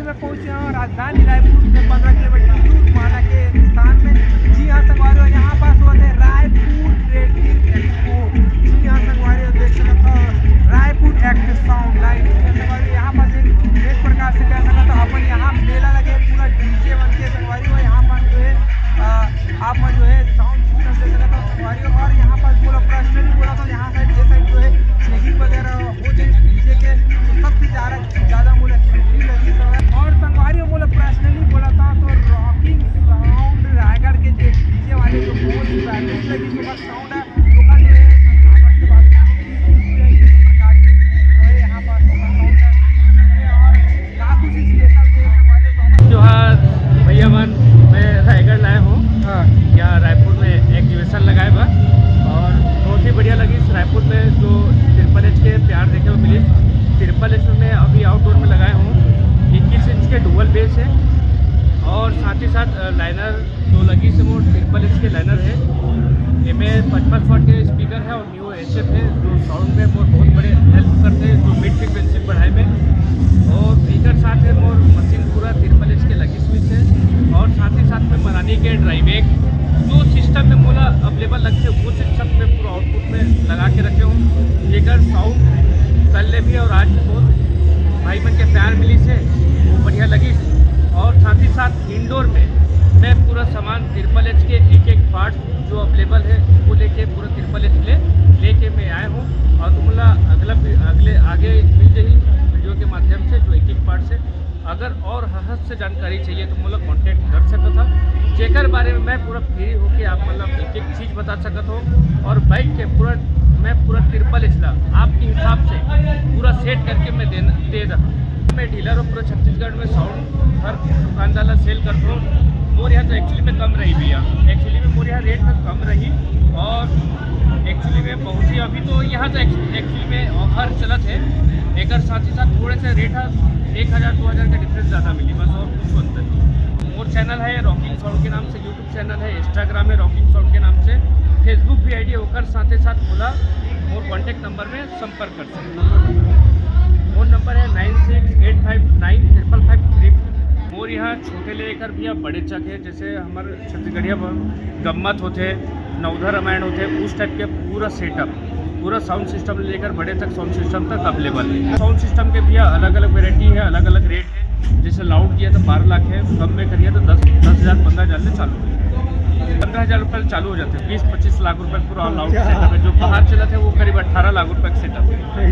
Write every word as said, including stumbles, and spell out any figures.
मैं पहुंच गया हूँ राजधानी रायपुर से पन्द्रह किलोमीटर दूर माना के स्थान में। जी हाँ संगवारी हो, यहाँ पास होत हे रायपुर ट्रेडिंग एक्सपो। जी हाँ संगवारी हो, देख सकत हो रायपुर एक्ट साउंड लाइन। जी हाँ संगवारी हो, यहाँ पास एक, एक प्रकार से कह सकत हो अपन यहाँ मेला लगे, पूरा डीजे बन के संगवारी हो, यहाँ पास जो है अ, आप मन जो है साउंड सिस्टम देख सकत हो संगवारी हो। और यहाँ पास मोला पर्सनली बोला तो यहाँ साइड, ये साइड जो है चेकिंग वगैरह होत हे डीजे के, तो सबसे ज़्यादा ज़्यादा मोला सेफ्टी लगी। और संगवारी हो, मोला पर्सनली बोला था तो रॉकिंग साउंड रायगढ़ के जे डीजे वाले जो बहुत ही बेहतरीन लगी, सुपर साउंड है। ओकर जो है, आपस के बात करके किस प्रकार के जो है यहाँ पर सुपर साउंड है और का कुछ स्पेशल जो है संगवारी हो, तो हम जोहार भैया मन, मैं रायगढ़ लाया हूँ। हाँ। यहाँ रायपुर में एग्जीबिशन लगाए बा और बहुत ही बढ़िया लगी। रायपुर में जो ट्रिपल एच के प्यार देखे को मिली, ट्रिपल एच में मैं अभी आउटडोर में लगाया हूँ इक्कीस इंच के डुअल बेस है और साथ ही साथ अ, लाइनर जो लगी से वो ट्रिपल एच के लाइनर है। एमे पचपन वाट के स्पीकर है और न्यू एच एफ है जो साउंड में मोर बहुत बड़े हेल्प करते हैं, जो मिड फ्रीक्वेंसी बढ़ाए में। और एकर साथ है मोर मशीन पूरा ट्रिपल एच के लगी हुई है और साथ ही साथ में मरानी के ड्राइव एक जो सिस्टम में मोला अवेलेबल लगते वो सिस्टम में पूरा आउटपुट में लगा के रखे हूँ। जेकर साउंड कल ले भी और आज भी बहुत भाई मन के प्यार मिली से वो बढ़िया लगी। और साथ ही साथ इंडोर में मैं पूरा सामान ट्रिपल एच के एक एक पार्ट जो अवेलेबल है वो लेके पूरा ट्रिपल एच ले लेके मैं आया हूँ। और तुमला अगला अगले आगे मिल जाही वीडियो के माध्यम से जो एक एक पार्ट से। अगर और हद से जानकारी चाहिए तो मोला कॉन्टैक्ट कर सकत हा, जेकर बारे में मैं पूरा फ्री होके आप मतलब एक एक चीज़ बता सकत हो। और बाइक के पूरा मैं पूरा ट्रिपल एच ला आपके हिसाब से पूरा सेट करके मैं देना दे रहा हूँ। मैं डीलर हूँ पूरा छत्तीसगढ़ में, साउंड हर दुकानदार ला सेल करता हूँ। मोर यहाँ तो एक्चुअली में कम रही भैया, एक्चुअली में मोर यहाँ रेट तो कम रही। और एक्चुअली में बहुत ही अभी तो यहाँ तो एक्चुअली में ऑफर चलत है, एकर साथ ही साथ थोड़े से रेट है एक हज़ार दो हज़ार का डिफरेंस ज़्यादा मिली बस, और कुछ अंतर नहीं। मोर चैनल है रॉकिंग साउंड के नाम से, यूट्यूब चैनल है, इंस्टाग्राम है रॉकिंग साउंड के नाम से, फेसबुक भी आईडी है, ओकर साथ ही साथ मोला मोर कॉन्टैक्ट नंबर में संपर्क कर सकते हैं। फोन नंबर है nine six eight five nine triple five three. मोर यहाँ छोटे लेकर भी अब बड़े तक है, जैसे हमारे छत्तीसगढ़िया ब-, गम्मत होते, नवधा रामायण होते, उस टाइप के पूरा सेटअप, पूरा साउंड सिस्टम लेकर बड़े तक, साउंड सिस्टम तक अवेलेबल है। साउंड सिस्टम के भैया अलग अलग वैरायटी है, अलग अलग रेट है। जैसे लाउड किया तो बारह लाख है, कम में करिए तो दस, दस हज़ार, पन्द्रह हज़ार ले चालू है। पन्द्रह हज़ार रुपये चालू हो जाते हैं, बीस पच्चीस लाख रुपये पूरा लाउड सेटअप है। जो बाहर चलत है वो करीब अठारह लाख रुपये का सेटअप है।